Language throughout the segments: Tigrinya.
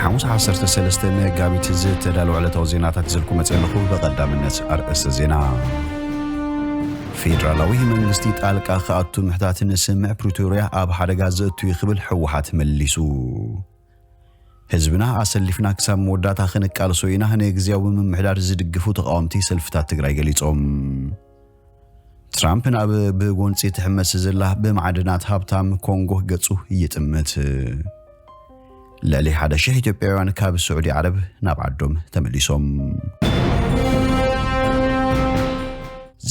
ሓሙስ ዓሰርተ ሰለስተ መጋቢት ዝተዳለወ ዕለታዊ ዜናታት ይዘልኩ መፅእ ኣለኹ። ብቐዳምነት ኣርእስተ ዜና። ፌደራላዊ መንግስቲ ጣልቃ ክኣቱ ምሕታት ንስምዕ ፕሪቶርያ ኣብ ሓደጋ ዘእቱ እዩ ክብል ህወሓት መሊሱ። ህዝብና ኣሰሊፍና ክሳብ መወዳእታ ክንቃልሶ ኢና፣ ንግዝያዊ ምምሕዳር ዝድግፉ ተቃወምቲ ሰልፍታት ትግራይ ገሊጾም። ትራምፕ ናብ ብጎንፂ ትሕመስ ዘላ ብማዕድናት ሃብታም ኮንጎ ገጹ ይጥምት። ልዕሊ ሓደ ሽሕ ኢትዮጵያውያን ካብ ስዑዲ ዓረብ ናብ ዓዶም ተመሊሶም።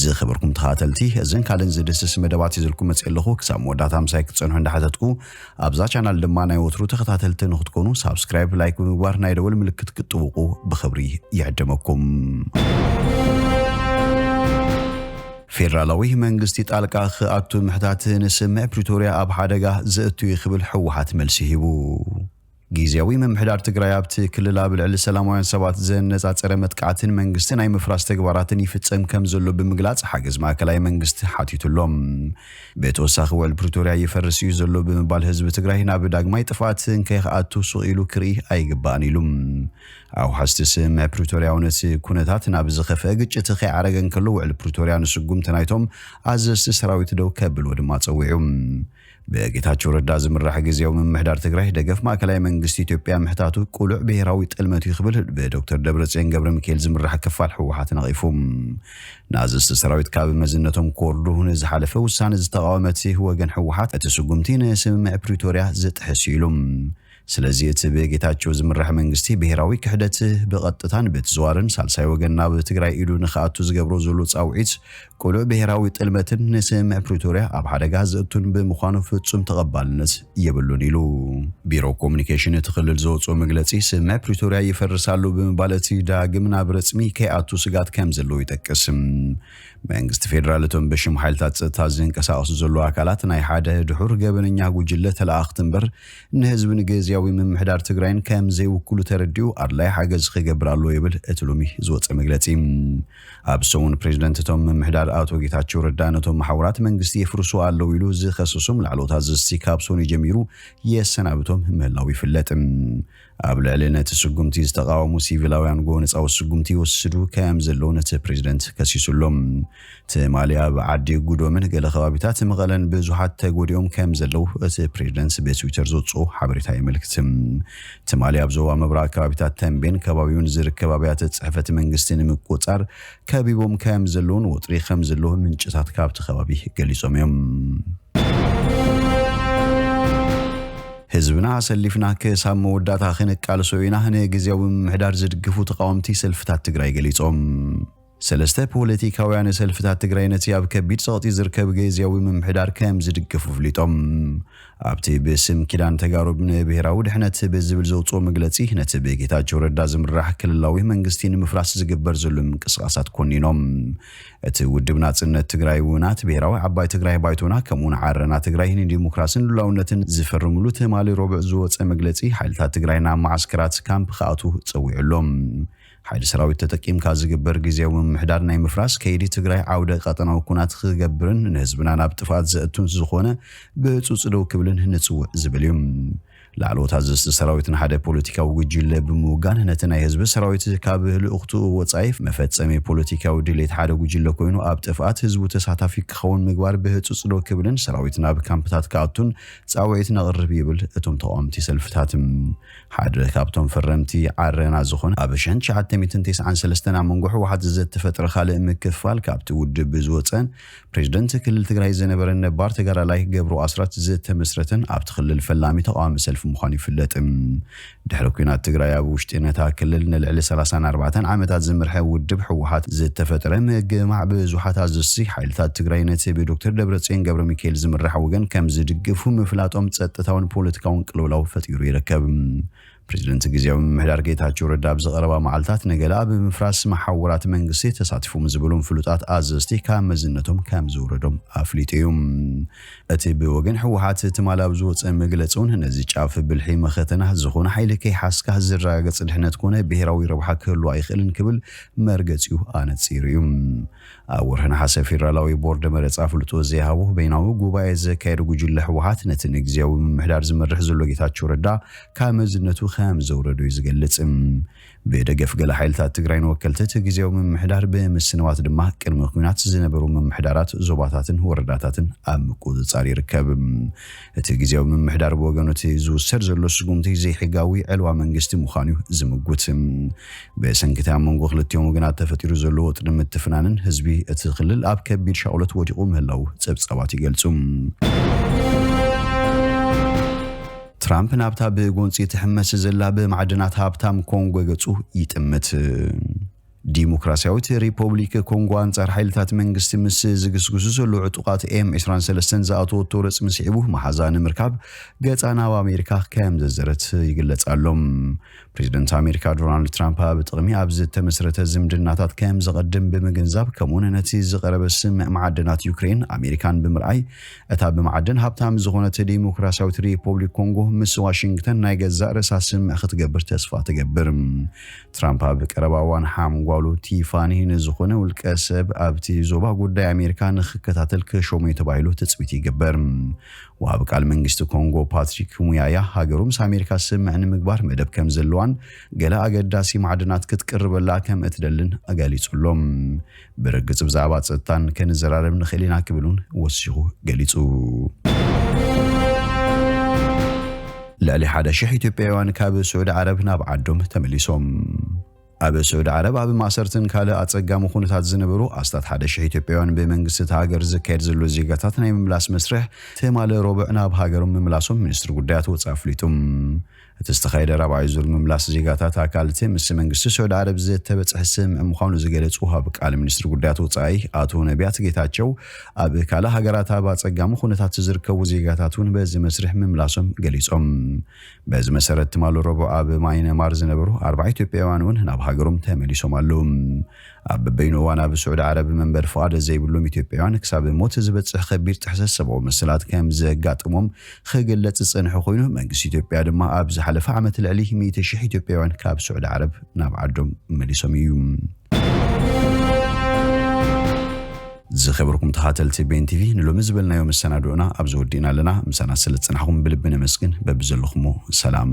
ዝኸበርኩም ተኸታተልቲ፣ እዘን ካልእን ዝድስስ መደባት ይዘልኩም መፅእ ኣለኹ። ክሳብ መወዳእታ ምሳይ ክትፀንሑ እንዳሓተትኩ፣ ኣብዛ ቻናል ድማ ናይ ወትሩ ተኸታተልቲ ንክትኮኑ ሳብስክራይብ፣ ላይክ ብምግባር ናይ ደወል ምልክት ክትጥውቁ ብኽብሪ ይዕደመኩም። ፌደራላዊ መንግስቲ ጣልቃ ክኣቱ ምሕታት ንስምዕ ፕሪቶርያ ኣብ ሓደጋ ዘእቱ እዩ ክብል ህወሓት መልሲ ሂቡ። ግዝያዊ ምምሕዳር ትግራይ ኣብቲ ክልል ኣብ ልዕሊ ሰላማውያን ሰባት ዘነጻጸረ መጥቃዕትን መንግስቲ ናይ ምፍራስ ተግባራትን ይፍጸም ከም ዘሎ ብምግላጽ ሓገዝ ማእከላይ መንግስቲ ሓቲቱ ኣሎ። ብተወሳኺ ውዕል ፕሪቶርያ ይፈርስ እዩ ዘሎ ብምባል ህዝቢ ትግራይ ናብ ዳግማይ ጥፍኣት እንከይኣቱ ሱቕ ኢሉ ክርኢ ኣይግባእን ኢሉ። ኣውሓዝቲ ስምምዕ ፕሪቶርያ እውን እቲ ኩነታት ናብ ዝኸፍአ ግጭት ከይዓረገ እንከሎ ውዕል ፕሪቶርያ ንስጉምቲ ናይቶም ኣዘዝቲ ሰራዊት ደው ከብልዎ ድማ ጸዊዑ። ብጌታቸው ረዳ ዝምራሕ ግዝያዊ ምምሕዳር ትግራይ ደገፍ ማእከላይ መንግስቲ ኢትዮጵያ ምሕታቱ ቅሉዕ ብሄራዊ ጥልመት እዩ ክብል ብዶክተር ደብረጽዮን ገብረ ሚካኤል ዝምራሕ ክፋል ህወሓት ነቒፉ። ንኣዘዝቲ ሰራዊት ካብ መዝነቶም ክወርዱ ንዝሓለፈ ውሳነ ዝተቃወመ እቲ ወገን ህወሓት እቲ ስጉምቲ ንስምምዕ ፕሪቶርያ ዝጥሕስ እዩ ኢሉ። ስለዚ እቲ ብጌታቸው ዝምራሕ መንግስቲ ብሄራዊ ክሕደት ብቐጥታን ብተዘዋርን ሳልሳይ ወገን ናብ ትግራይ ኢዱ ንክኣቱ ዝገብሮ ዘሎ ጻውዒት ቅሉዕ ብሄራዊ ጥልመትን ንስምምዕ ፕሪቶርያ ኣብ ሓደጋ ዘእቱን ብምዃኑ ፍጹም ተቐባልነት የብሉን ኢሉ። ቢሮ ኮሙኒኬሽን እቲ ክልል ዘውፅኦ መግለፂ ስምምዕ ፕሪቶርያ ይፈርስ ኣሎ ብምባል እቲ ዳግም ናብ ረፅሚ ከይኣቱ ስጋት ከም ዘለዎ ይጠቅስ። መንግስቲ ፌደራል እቶም ብሽም ሓይልታት ጸጥታ ዝንቀሳቐሱ ዘለዉ ኣካላት ናይ ሓደ ድሑር ገበነኛ ጉጅለ ተለኣኽቲ እምበር ንህዝቢ ንግዝያዊ ምምሕዳር ትግራይን ከም ዘይውክሉ ተረዲኡ ኣድላይ ሓገዝ ክገብር ኣለዎ ይብል እቲ ሎሚ ዝወፀ መግለፂ። ኣብ ሰሙን ፕሬዚደንት እቶም ምምሕዳር ኣቶ ጌታቸው ረዳ ነቶም መሓውራት መንግስቲ የፍርሱ ኣለዉ ኢሉ ዝኸሰሶም ላዕለዎት ኣዘዝቲ ካብ ሶኒ ጀሚሩ የሰናብቶም ምህላው ይፍለጥ። ኣብ ልዕሊ ነቲ ስጉምቲ ዝተቓወሙ ሲቪላውያን ጎነጻዊ ስጉምቲ ይወስዱ ከም ዘለዉ ነቲ ፕሬዚደንት ከሲሱ ኣሎ። ትማሊ ኣብ ዓዲ ጉዶምን ገለ ከባቢታት መቐለን ብዙሓት ተጎዲኦም ከም ዘለዉ እቲ ፕሬዚደንት ብትዊተር ዘውፅኦ ሓበሬታ የመልክት። ትማሊ ኣብ ዞባ ምብራቕ ከባቢታት ተንቤን ከባቢውን ዝርከብ ኣብያተ ጽሕፈት መንግስቲ ንምቁጻር ከቢቦም ከም ዘለውን ወጥሪ ከም ዘለዎ ምንጭታት ካብቲ ከባቢ ገሊጾም እዮም። ህዝብና ኣሰሊፍና ክሳብ መወዳእታ ክንቃልሶ ኢና፣ ንግዝያዊ ምምሕዳር ዝድግፉ ተቃወምቲ ሰልፍታት ትግራይ ገሊጾም። ሰለስተ ፖለቲካውያን ሰልፍታት ትግራይ ነቲ ኣብ ከቢድ ጸቕጢ ዝርከብ ግዝያዊ ምምሕዳር ከም ዝድግፉ ኣፍሊጦም። ኣብቲ ብስም ኪዳን ተጋሩ ንብሄራዊ ድሕነት ብዝብል ዘውፅኦ መግለፂ ነቲ ብጌታቸው ረዳ ዝምራሕ ክልላዊ መንግስቲ ንምፍራስ ዝግበር ዘሎ ምንቅስቃሳት ኮኒኖም። እቲ ውድብ ናጽነት ትግራይ ውናት ብሄራዊ ዓባይ ትግራይ ባይቶና ከምኡውን ዓረና ትግራይ ንዲሞክራስን ልኡላውነትን ዝፈርምሉ ትማሊ ረቡዕ ዝወፀ መግለፂ ሓይልታት ትግራይ ናብ መዓስከራት ካምፕ ክኣቱ ጸዊዑሎም። ሓይሊ ሰራዊት ተጠቂምካ ዝግበር ግዝያዊ ምምሕዳር ናይ ምፍራስ ከይዲ ትግራይ ዓውደ ቀጠናዊ ኩናት ክገብርን ንህዝብና ናብ ጥፍኣት ዘእቱን ዝኾነ ብህፁፅ ደው ክብልን ንፅውዕ ዝብል እዩ። ላዕለዎት ኣዘዝቲ ሰራዊት ንሓደ ፖለቲካዊ ጉጅለ ብምውጋን ነቲ ናይ ህዝቢ ሰራዊት ካብ ልእኽቱ ወፃኢ መፈፀሚ ፖለቲካዊ ድሌት ሓደ ጉጅለ ኮይኑ ኣብ ጥፍኣት ህዝቡ ተሳታፊ ክኸውን ምግባር ብህፁፅ ደው ክብልን ሰራዊት ናብ ካምፕታት ክኣቱን ጻውዒት ነቕርብ ይብል እቶም ተቃወምቲ ሰልፍታት። ሓደ ካብቶም ፈረምቲ ዓረና ዝኾነ ኣብ ሽሕን ትሽዓተ ሚእትን ተስዓን ሰለስተን ኣብ መንጎ ህወሓት ዝተፈጥረ ካልእ ምክፍፋል ካብቲ ውድብ ዝወፀን ፕሬዚደንት ክልል ትግራይ ዝነበረን ነባር ተጋዳላይ ገብሩ ኣስራት ዝተመስረተን ኣብቲ ክልል ፈላሚ ተቃዋሚ ሰልፊ ምዃኑ ይፍለጥ። ድሕሪ ኲናት ትግራይ ኣብ ውሽጢ ነታ ክልል ንልዕሊ ሰላሳን ኣርባዕተን ዓመታት ዝምርሐ ውድብ ህወሓት ዝተፈጠረ ምግማዕ ብዙሓት ኣዘዝቲ ሓይልታት ትግራይ ነቲ ብዶክተር ደብረጽዮን ገብረ ሚካኤል ዝምራሕ ወገን ከም ዝድግፉ ምፍላጦም ጸጥታውን ፖለቲካውን ቅልውላው ፈጢሩ ይርከብ። ፕሬዚደንት ግዝያዊ ምምሕዳር ጌታቸው ረዳ ኣብዚ ቀረባ መዓልታት ንገለ ኣብ ምፍራስ መሓውራት መንግስቲ ተሳቲፎም ዝበሎም ፍሉጣት ኣዘዝቲ ካብ መዝነቶም ከም ዝውረዶም ኣፍሊጡ እዩ። እቲ ብወገን ህወሓት ትማሊ ኣብ ዝወፀ መግለፂ እውን ነዚ ጫፍ ብልሒ መኸተና ዝኾነ ሓይሊ ከይሓዝካ ዝረጋገፅ ድሕነት ኮነ ብሄራዊ ረብሓ ክህሉ ኣይኽእልን ክብል መርገፂኡ ኣነፂሩ እዩ። ኣብ ወርሒ ነሓሰ ፌደራላዊ ቦርድ መረፃ ፍልጦ ዘይሃቦ በይናዊ ጉባኤ ዘካየደ ጉጅለ ህወሓት ነቲ ንግዝያዊ ምምሕዳር ዝመርሕ ዘሎ ጌታቸው ረዳ ካብ መዝነቱ ከም ዘውረዱ እዩ ዝገልጽ። ብደገፍ ገለ ሓይልታት ትግራይን ወከልቲ እቲ ግዜያዊ ምምሕዳር ብምስንባት ድማ ቅድሚ ኲናት ዝነበሩ ምምሕዳራት ዞባታትን ወረዳታትን ኣብ ምቁጽጻር ይርከብ። እቲ ግዜያዊ ምምሕዳር ብወገኑ እቲ ዝውሰድ ዘሎ ስጉምቲ ዘይሕጋዊ ዕልዋ መንግስቲ ምዃኑ እዩ ዝምጉት። ብሰንኪ እቲ ኣብ መንጎ ክልቲኦም ወገናት ተፈጢሩ ዘሎ ወጥሪ ምትፍናንን ህዝቢ እቲ ክልል ኣብ ከቢድ ሻቕሎት ወዲቑ ምህላው ጸብጻባት ይገልጹ። ትራምፕ ናብታ ብጎንጺ ትሕመስ ዘላ ብማዕድናት ሃብታም ኮንጎ ገጹ ይጥምት። ዲሞክራሲያዊት ሪፐብሊክ ኮንጎ ኣንጻር ሓይልታት መንግስቲ ምስ ዝግስግሱ ዘለዉ ዕጡቓት ኤም ዕስራን ሰለስተን ዝኣተወቶ ረጽሚ ስዒቡ መሓዛ ንምርካብ ገጻ ናብ ኣሜሪካ ከም ዘዘረት ይግለጽ ኣሎ። ፕሬዚደንት ኣሜሪካ ዶናልድ ትራምፕ ኣብ ጥቕሚ ኣብ ዝተመስረተ ዝምድናታት ከም ዘቐድም ብምግንዛብ፣ ከምኡውን ነቲ ዝቐረበ ስምዕ ማዕድናት ዩክሬን ኣሜሪካን ብምርኣይ፣ እታ ብማዕድን ሃብታም ዝኾነት ዲሞክራሲያዊት ሪፐብሊክ ኮንጎ ምስ ዋሽንግተን ናይ ገዛእ ርእሳ ስምዕ ክትገብር ተስፋ ትገብር። ትራምፕ ኣብ ቀረባ እዋን ሓምጓሉ ቲፋኒ ንዝኾነ ውልቀ ሰብ ኣብቲ ዞባ ጉዳይ ኣሜሪካ ንክከታተል ክሾሙ እዩ ተባሂሉ ትጽቢት ይግበር። ወሃቢ ቃል መንግስቲ ኮንጎ ፓትሪክ ሙያያ ሃገሩ ምስ ኣሜሪካ ስምምዕ ንምግባር መደብ ከም ዘለዋን ገለ ኣገዳሲ ማዕድናት ክትቅርበላ ከም እትደልን ገሊጹ ኣሎ። ብርግጽ ብዛዕባ ጸጥታን ክንዘራረብ ንኽእል ኢና ክብል እውን ወሲኹ ገሊጹ። ልዕሊ ሓደ ሽሕ ኢትዮጵያውያን ካብ ስዑዲ ዓረብ ናብ ዓዶም ተመሊሶም። ኣብ ስዑዲ ዓረብ ኣብ ማሰርትን ካልእ ኣጸጋሚ ኩነታት ዝነበሩ ኣስታት ሓደ ሽሕ ኢትዮጵያውያን ብመንግስቲ እታ ሃገር ዝካየድ ዘሎ ዜጋታት ናይ ምምላስ መስርሕ ትማሊ ረቡዕ ናብ ሃገሮም ምምላሶም ሚኒስትሪ ጉዳያት ወጻኢ ኣፍሊጡ። እቲ ዝተኻየደ ራብዓይ ዙር ምምላስ ዜጋታት ኣካል እቲ ምስ መንግስቲ ስዑዲ ዓረብ ዝተበጽሐ ስምምዕ ምዃኑ ዝገለጹ ወሃቢ ቃል ሚኒስትሪ ጉዳያት ወጻኢ ኣቶ ነቢያት ጌታቸው፣ ኣብ ካልእ ሃገራት ኣብ ኣጸጋሚ ኩነታት ዝርከቡ ዜጋታት እውን በዚ መስርሕ ምምላሶም ገሊጾም። በዚ መሰረት ትማሊ ረቡዕ ኣብ ማይነማር ዝነበሩ ኣርባዓ ኢትዮጵያውያን እውን ናብ ሃገሮም ተመሊሶም ኣለዉ። ኣብ በበይኑ እዋን ኣብ ስዑዲ ዓረብ መንበሪ ፍቓድ ዘይብሎም ኢትዮጵያውያን ክሳብ ሞት ዝበጽሕ ከቢድ ጥሕሰት ሰብኣዊ መሰላት ከም ዘጋጥሞም ክግለጽ ዝጸንሐ ኮይኑ፣ መንግስቲ ኢትዮጵያ ድማ ኣብ ዝሓለፈ ዓመት ልዕሊ ሚእቲ ሽሕ ኢትዮጵያውያን ካብ ስዑዲ ዓረብ ናብ ዓዶም መሊሶም እዩ። ዝኸበርኩም ተኻተልቲ ቤን ቲቪ፣ ንሎሚ ዝበልናዮ መሰናድኦና ኣብዚ ወዲእና ኣለና። ምሳና ስለ ዝጸናሕኩም ብልቢ ነመስግን። በብዘለኹሞ ሰላም።